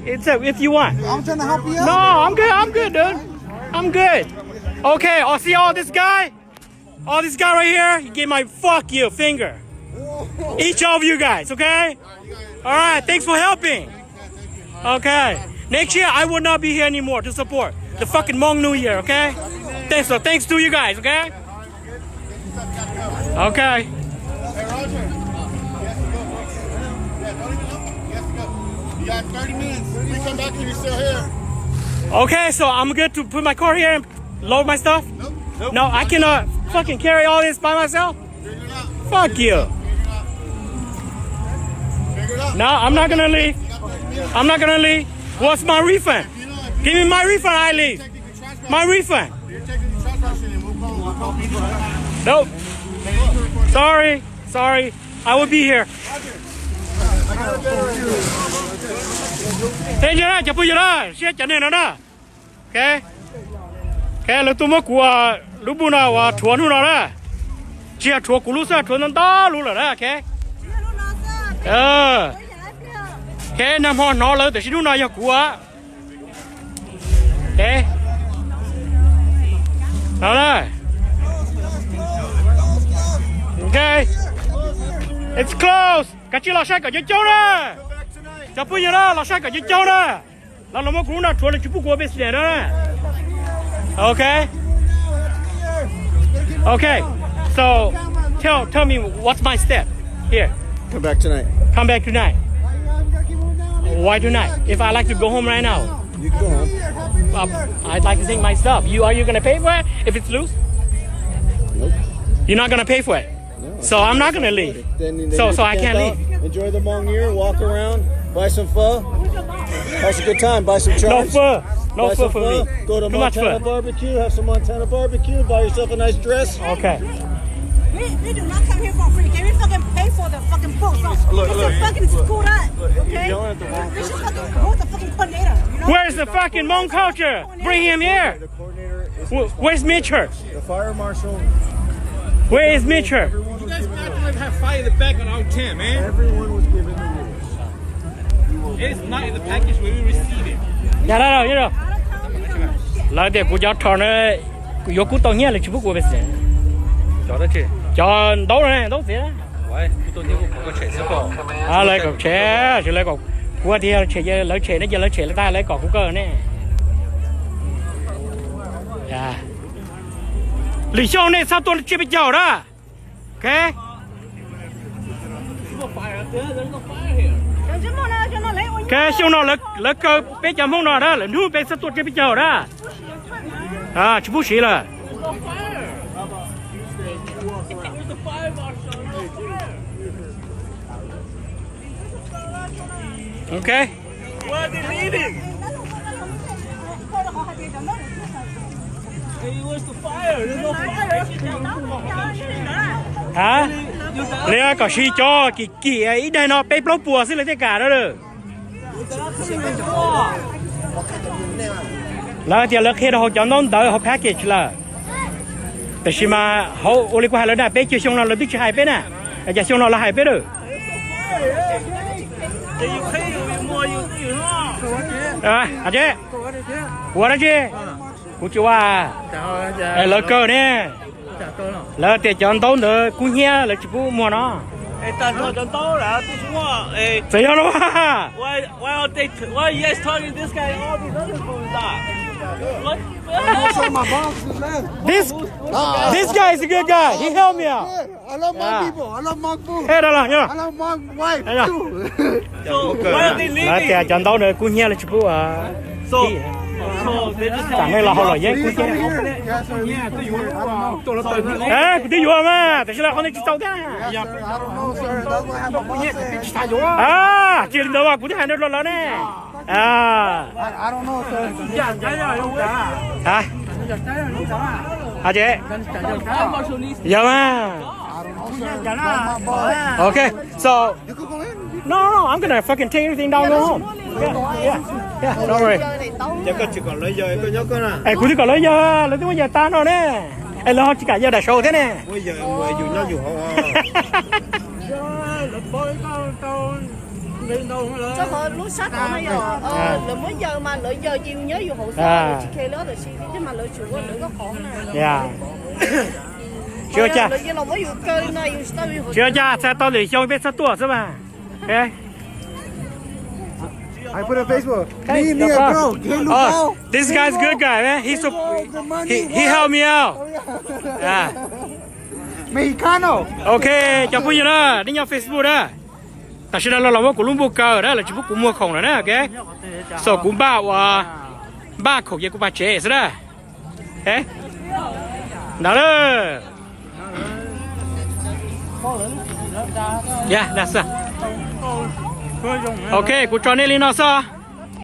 It's a, if you want. I'm trying to help you out. No, I'm good. I'm good, dude. I'm good. Okay, I'll see all this guy. All this guy right here, he gave my fuck you finger. Each of you guys, okay? All right, thanks for helping. Okay. Next year, I will not be here anymore to support the fucking Hmong New Year, okay? Thanks, so thanks to you guys, okay? Okay. Hey, Roger. Yes, go. Yeah, don't even look. Yes, go. You got thirty minutes. We come back and you're still here. Okay, so I'm good to put my car here and load my stuff? Nope. Nope. No, I cannot fucking carry all this by myself. Figure it out. Fuck you. Figure it out. Figure it out. No, I'm not gonna leave. You got thirty minutes. I'm not gonna leave. What's my refund? If you don't, if you Give me my refund, I leave. Take the trash bag. My refund. You're taking the trash bag and we'll call, we'll call people. Nope. Sorry. Sorry. I will be here. Tej no na, cov phooj ywg na, siab cov neeg no na. Ok. Ok, lawv tuaj muab kuv lub bus no uas rhuav hnub no na. Tsis yog rhuav kuv lub xwb, rhuav ntau ntau lub lawm na. Ok. Ok, nag hmo hnov lawv tiam sis hnub no yog kuv. Ok. No na. Ok. It's closed. Kav tsij los saib kom coob coob na. Cov phooj ywg na, los saib kom coob coob na. Los los muab kuv lub no rhuav, lawv tsis pub kuv ua business na. Ok. Ok. So, tell, tell me what's my step here. Come back tonight. Come back tonight. Why tonight? If I like to go home right now. You can go home. Um, I'd like to take my stuff. You, are you gonna pay for it if it's loose? Nope. You're not gonna pay for it. No, I So I'm not gonna leave. Then, then So, you so I can can't camp out, leave. Enjoy the Hmong New Year, walk around, buy some pho, have a good time, buy some No chives, pho. No buy pho some for me. pho, go to Too much Montana pho. Barbecue, have some Montana barbecue, buy yourself a nice dress. Okay. We, we do not come here for free. Can we fucking pay for the fucking books? Look, It's a look, fucking look, school night, look, okay? Y'all at the wrong We should fucking hold the fucking coordinator, you know? Where's the fucking Hmong culture? Bring him here. The coordinator is Wh- Where's Mitchell? The fire marshal. Where is Mitchell? Everyone You was guys given the back rules. of have fight in the back on our tent, man. Everyone was given the rules. It's not in the package when we receive it. Yog lawv tias kuv cov rho na, yuav kub tau hnyiab, lawv tsis pub kuv ua business. Cov dab tsi? Cov ntaub na, ntaub txiav na. Kub tau hnyiab kuv kom koj tshem xwb ko. Lawv kom tshem, lawv kom kuv tias tshem, lawv tshem ne, ces lawv tshem lawv tag lawv kom kuv kaw ne. Lwm xyoo nej txhob tuaj tsiab peb caug na. Ok. Ok, xyoo no lawv kaw peb cov Hmoob no na, lwm hnub peb txhob tuaj tsiab peb caug na. Tsis pub siv lawm. Ok. Why are they leaving? Hey, where's the fire? There's no fire. Hab, li kom siv cov kim kim ib daim no peb plaub puas xwb lawv thiaj kam na. Lawv tias lawv qhia rau hauv cov ntaub ntawv hauv package lawm. Tab sis mas hauv ua li kuv hais lawv na, peb caug xyoo no lawv twb tsis hais peb na. Cas xyoo no lawv hais peb lawm? Ua dab tsi? Kuv tsis ua. Lawv kaw ne. Lawv tias cov ntaub ntawd kub hnyiab lawv tsis pub muag no. Txawm yog no. This, this guy is a good guy. He helped me out. I love my people. I love my food. Hey, I love my wife too. Lawv tias cov ntaub ntawd kub hnyiab lawv tsis pub. Tam nej los hauv los yeeb kub hnyiab. Kuv twb yuav mas, tiam sis lawv qhov ntawd tsis txaus thiab. Tsis li ntawd mas kuv twb hais rau lawv ne. Yog mas. Ok, so, no, no, I'm gonna fucking take everything down and go home. Yeah, yeah, yeah, don't worry. Ces koj tsis kom lawv yawg, koj nyob koj na. Es kuv twb kom lawv yawg, lawv twb muab yawg tag no ne. Es lawv ho tsis kam yawg daim saud thiab ne. Muab yawg mus yus nyob yus hauv. Rau qhov lub sab tod no yog lawv muab yaws mas lawv yaws ces yus nyob yus hauv xwb, lawv tsis khe li, tab sis mas lawv tsuas ua lawv lub qhov na. Tsis ua cas, tsis ua cas, txhais tau lwm xyoo peb txhob tuaj xwb mas. I put on Facebook. Hey, me, me, bro, bro. Oh, this guy is good guy, man. He, he helped me out. Yeah. Mexicano. Ok, cov phooj ywg na, nej nyob Facebook na, tam sim no los los muab kuv lub npau kaw na, lawv tsis pub kuv muag khoom lawm na, ok. So kuv npaj ua, npaj khoom ces kuv pab tsev xwb na. Ntawd lawm. Ok, kuv tso nej li no xwb.